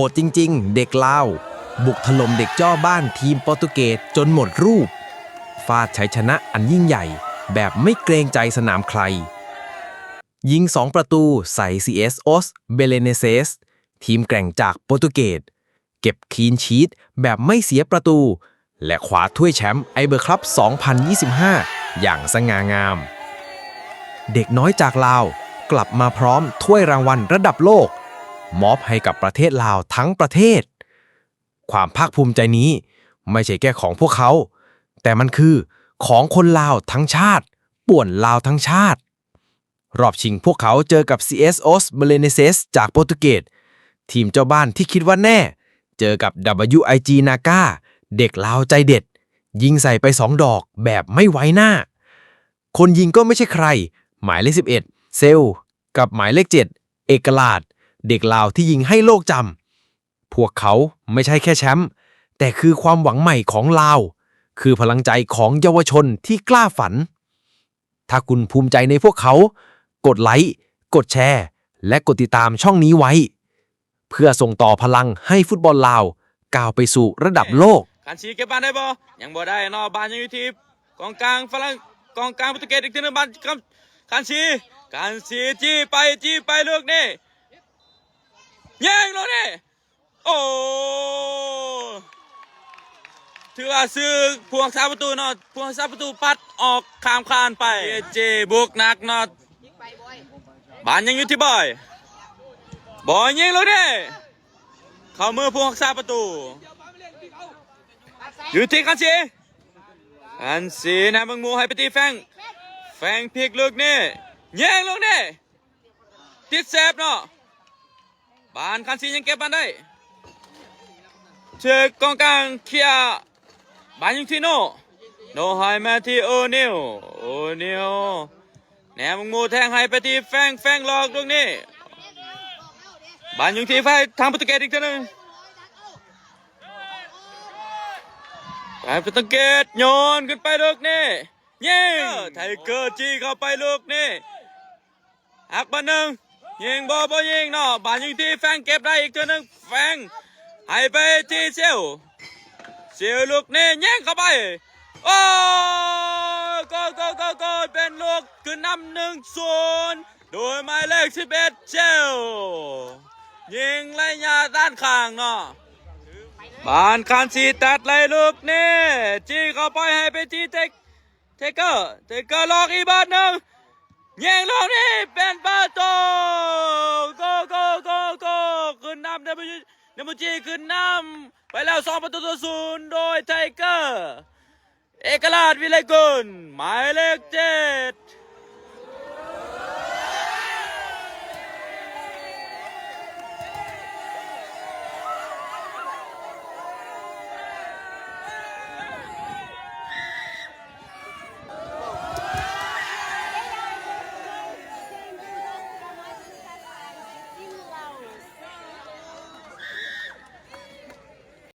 ດຈິງໆ ເດັກລາວ ບຸກຖະຫຼົ່ມເດັກຈ້ອບ້ານທີມໂປຣຕຸເກດຈົນໝົດຮູບ, ຟາດໄຊຊະນະອັນຍິ່ງໃຫຍ່ແບບໄມ່ເກງໃຈສະໜາມໃຄ. ຍິງສອງປະຕູໃສ່ ຊີເອສ ໂອສ ເບເລເນເຊສ ທີມແກว่ງຈາກໂປຣຕຸເກດ ເກັບຄລີນຊີດແບບໄມ່ເສຍປະຕູ ແລະ ຄວ້າຖ້ວຍແຊ້ມໄອເບີຄັບສອງພັນຊາວຫ້າຢ່າງສະຫງ່າງາມ. ເດັກນ້ອຍຈາກລາວກັບມາພ້ອມຖ້ວຍລາງວັນລະດັບໂລກ ມອບໃຫ້ກັບປະເທດລາວທັງປະເທດ. ຄວາມພາກພູມໃຈນີ້ໄມ່ໃຊ່ແຄ່ຂອງພວກເຂົາ, ແຕ່ມັນຄືຂອງຄົນລາວທັງຊາດ, ປ່ວນລາວທັງຊາດ. ຮອບຊິງພວກເຂົາເຈີກັບ ຊີເອສ ໂອສ ເບເລເນເຊສ ຈາກໂປຣຕຸເກດ, ທີມເຈົ້າບ້ານທີ່ຄິດວ່າແນ່ ເຈີກັບ ດັບເບິນຢູໄອຈີ ນາກາ ເດັກລາວໃຈເດັດ, ຍິງໃສ່ໄປສອງດອກແບບໄມ່ໄວ້ໜ້າ. ຄົນຍິງກໍໄມ່ໃຊ່ໃຄ, ໝາຍເລກສິບເອັດ ເຊວ ກັບໝາຍເລກເຈັດ ເອກະລາດ, ເດັກລາວທີ່ຍິງໃຫ້ໂລກຈຳ. ພວກເຂົາໄມ່ໃຊ່ແຄ່ແຊ້ມ, ແຕ່ຄືຄວາມຫວັງໃໝ່ຂອງລາວ, ຄືພະລັງໃຈຂອງເຍົາວະຊົນທີ່ກ້າຝັນ. ຖ້າຄຸນພູມໃຈໃນພວກເຂົາ, ກົດໄລ, ກົດແຊ ແລະ ກົດຕິດຕາມຊ່ອງນີ້ໄວ້ ເພື່ອສົ່ງຕໍ່ພະລັງໃຫ້ຟຸດບອນລາວກ້າວໄປສູ່ລະດັບໂລກ. ຄັນຊີເກັບບານໄດ້ບໍ່? ຍັງບໍ່ໄດ້ເນາະ, ບານຍັງຢູ່ທີ່ກອງກາງຝຣັ່ງ, ກອງກາງໂປຣຕຸເກດອີກເທື່ອໜຶ່ງ, ບານ ຄັນຊີ, ຄັນຊີຈີ້ໄປ, ຈີ້ໄປລູກນີ້, ຍິງລູກນີ້ ໂອ້ ຖືວ່າຊື່ຜູ້ຮັກສາປະຕູເນາະ, ຜູ້ຮັກສາປະຕູປັດອອກຂ້າມຄານໄປ. ເຈບຸກໜັກເນາະ, ບານຍັງຢູ່ທີ່ບອຍ, ບອຍຍິງລູກນີ້ ເຂົ້າມືຜູ້ຮັກສາປະຕູ, ຢູ່ທີ່ຄັນຊີ, ຄັນຊີນຳເບິ່ງໝູ່ໃຫ້ໄປທີ່ແຟງ, ແຟງພິກລູກນີ້, ຍິງລູກນີ້ ຕິດແສບເນາະ, ບານຄັນຊີຍັງເກັບບານໄດ້, ຖືກກອງກາງເຄຍ, ບານຢູ່ທີ່ໂນ, ໂນໃຫ້ມາທີ່ໂອນິວ, ໂອນິວ ແນມໝູ່ແທງໃຫ້ໄປທີ່ແຟງ, ແຟງຫຼອກລູກນີ້, ບານຢູ່ທີ່ຝ່າຍທາງໂປຣຕຸເກດອີກເທື່ອໜຶ່ງ, ຝ່າຍໂປຣຕຸເກດໂຍນຂຶ້ນໄປລູກນີ້, ຍິງ, ໄທເກີຈີ້ເຂົ້າໄປລູກນີ້ ຫັກບານໜຶ່ງ, ຍິງບໍ່, ບໍ່ຍິງເນາະ, ບານຍິງທີ່ແຟງເກັບໄດ້ອີກເທື່ອໜຶ່ງ, ແຟງໃຫ້ໄປທີ່ເຊວ, ເຊວລູກນີ້ຍິງເຂົ້າໄປ, ໂອ້ ໂກ ໂກ ໂກ ໂກ ເປັນລູກຂຶ້ນນຳໜຶ່ງສູນ ໂດຍໝາຍເລກສິບເອັດ ເຊວ, ຍິງໄລຍະດ້ານຂ້າງເນາະ, ບານຄານຊີຕັດໄລ່ລູກນີ້ ຈີ້ເຂົ້າໄປໃຫ້ໄປທີ່ເທກ ເທເກີ, ເທເກີຫຼອກອີກບາດໜຶ່ງ, ຍິງລູກນີ້ເປັນປະຕູ, ໂກ ໂກ ໂກ ໂກ, ຂຶ້ນນຳ ດັບເບິນຢູ ດັບເບິນຢູຈີ້ ຂຶ້ນນຳໄປແລ້ວສອງປະຕູຕໍ່ສູນ ໂດຍໄທເກີ, ເອກະລາດ ວິໄລກຸນ ໝາຍເລ